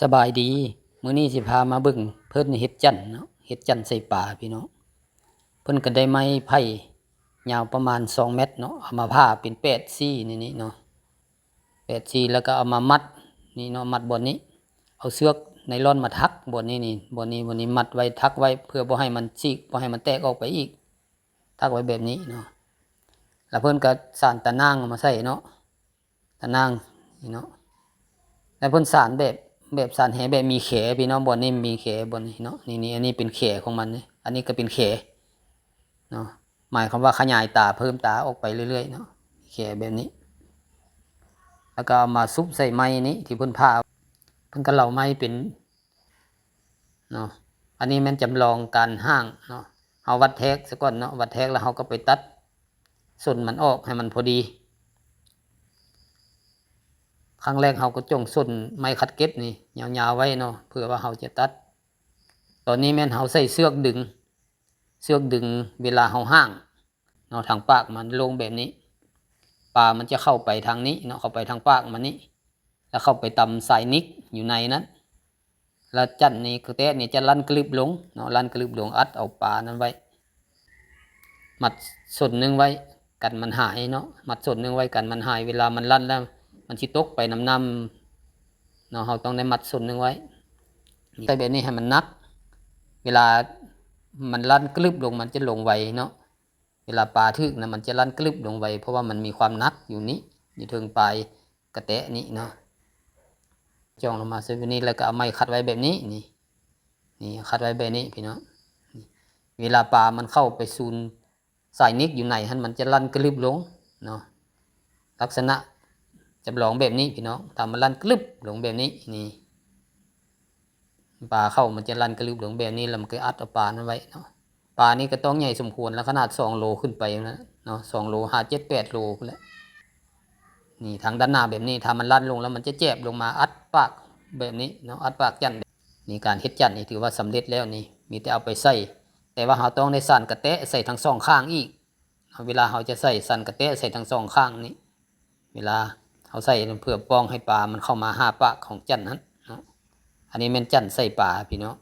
ສະບາຍດີ ມື້ນີ້ຊິພາມາເບິ່ງເພິ່ນເຮັດຈັ້ນເນາະ ເຮັດຈັ້ນໃສ່ປາພີ່ນ້ອງ. ເພິ່ນກໍໄດ້ໄມ້ໄຜ່ຍາວປະມານສອງແມັດເນາະ ເອົາມາຜ່າເປັນແປດສີນີ້ເນາະ ແປດສີ ແລ້ວກໍເອົາມາມັດນີ້ເນາະ ມັດບ່ອນນີ້ ເອົາເຊືອກໄນລອນມາຖັກບ່ອນນີ້ນີ້ ບ່ອນນີ້ ບ່ອນນີ້ມັດໄວ້ ຖັກໄວ້ ເພື່ອບໍ່ໃຫ້ມັນຊີກ ບໍ່ໃຫ້ມັນແຕກອອກໄປອີກ ຖັກໄວ້ແບບນີ້ເນາະ. ແລ້ວເພິ່ນກໍສານຕາໜ່າງເອົາມາໃສ່ເນາະ ຕາໜ່າງນີ້ເນາະ ແລ້ວເພິ່ນສານແບບ ແບບສານແຫແບບມີແຂພີ່ນ້ອງ ບ່ອນນີ້ມີແຂ ບ່ອນນີ້ເນາະ ນີ້ໆ ອັນນີ້ເປັນແຂຂອງມັນນີ້ ອັນນີ້ກໍເປັນແຂເນາະ ໝາຍຄວາມວ່າຂະຫຍາຍຕາ ເພີ່ມຕາອອກໄປເລື້ອຍໆເນາະ ແຂແບບນີ້ ແລ້ວກໍເອົາມາຊຸບໃສ່ໄມ້ນີ້ທີ່ເພິ່ນຜ່າ ເພິ່ນກໍເຫຼົາໄມ້ເປັນ ເນາະ ອັນນີ້ແມ່ນຈຳລອງການຫ້າງເນາະ ເຮົາວັດແທກຊະກ່ອນເນາະ ວັດແທກແລ້ວເຮົາກໍໄປຕັດສົ້ນມັນອອກໃຫ້ມັນພໍດີ. ຄັ້ງແລກເຮົາກໍຈົ່ງສົ້ນໄມ້ຄັດເກັບນີ້ຍາວໆໄວ້ເນາະ ເພື່ອວ່າເຮົາຈະຕັດ. ຕອນນີ້ແມ່ນເຮົາໃຊ້ເຊືອກດຶງ ເຊືອກດຶງເວລາເຮົາຫ້າງເນາະ ທາງປາກມັນລົງແບບນີ້ ປາມັນຈະເຂົ້າໄປທາງນີ້ເນາະ ເຂົ້າໄປທາງປາກມັນນີ້ ແລ້ວເຂົ້າໄປຕຳສາຍນິກຢູ່ໃນນັ້ນ ແລ້ວຈັ້ນນີ້ ກະແຕະນີ້ຈະລັ່ນກະລຶບລົງເນາະ ລັ່ນກະລຶບລົງ ອັດເອົາປານັ້ນໄວ້ ມັດສົ້ນໜຶ່ງໄວ້ກັນມັນຫາຍເນາະ ມັດສົ້ນໜຶ່ງໄວ້ກັນມັນຫາຍ ເວລາມັນລັ່ນແລ້ວມັນຊິຕົກໄປນຳນ້ຳເນາະ ເຮົາຕ້ອງໄດ້ມັດສົ້ນໜຶ່ງໄວ້ ໃສ່ແບບນີ້ໃຫ້ມັນໜັກ ເວລາມັນລັ່ນກະລຶບລົງ ມັນຈະລົງໄວເນາະ. ເວລາປາຖືກນະ ມັນຈະລັ່ນກະລຶບລົງໄວ ເພາະວ່າມັນມີຄວາມໜັກຢູ່ນີ້ ຢູ່ເທິງປາຍກະແຕະນີ້ເນາະ ຈ່ອງລົງມາໃສ່ແບບນີ້ ແລ້ວກໍເອົາໄມ້ຂັດໄວ້ແບບນີ້ ນີ້ ນີ້ຂັດໄວ້ແບບນີ້ພີ່ນ້ອງ. ເວລາປາມັນເຂົ້າໄປສູນສາຍນິກຢູ່ໃນຫັ້ນ ມັນຈະລັ່ນກະລຶບລົງເນາະ ລັກສະນະຈຳລອງແບບນີ້ພີ່ນ້ອງ ຖ້າມັນລັ່ນກະລຶບລົງແບບນີ້ ນີ້ ປາເຂົ້າມັນຈະລັ່ນກະລຶບລົງແບບນີ້ ແລ້ວມັນກໍອັດເອົາປານັ້ນໄວ້ເນາະ. ປານີ້ກໍຕ້ອງໃຫຍ່ສົມຄວນລະ ຂະໜາດສອງໂລຂຶ້ນໄປນະເນາະ ສອງໂລ ຫ້າ ເຈັດ ແປດໂລພຸ້ນແຫຼະ. ນີ້ ທາງດ້ານໜ້າແບບນີ້ ຖ້າມັນລັ່ນລົງແລ້ວ ມັນຈະແຈບລົງມາອັດປາກແບບນີ້ເນາະ ອັດປາກຈັ້ນ. ນີ້ ການເຮັດຈັ້ນນີ້ຖືວ່າສຳເລັດແລ້ວນີ້ ມີແຕ່ເອົາໄປໃສ່ ແຕ່ວ່າເຮົາຕ້ອງໄດ້ສານກະແຕະໃສ່ທັງສອງຂ້າງອີກ. ເວລາເຮົາຈະໃສ່ ສານກະແຕະໃສ່ທັງສອງຂ້າງນີ້ ເວລາເຮົາໃສ່ເພື່ອປ້ອງໃຫ້ປາມັນເຂົ້າມາຫາປາກຂອງຈັ້ນຫັ້ນເນາະ. ອັນນີ້ແມ່ນຈັ້ນໃສ່ປາພີ່ນ້ອງ.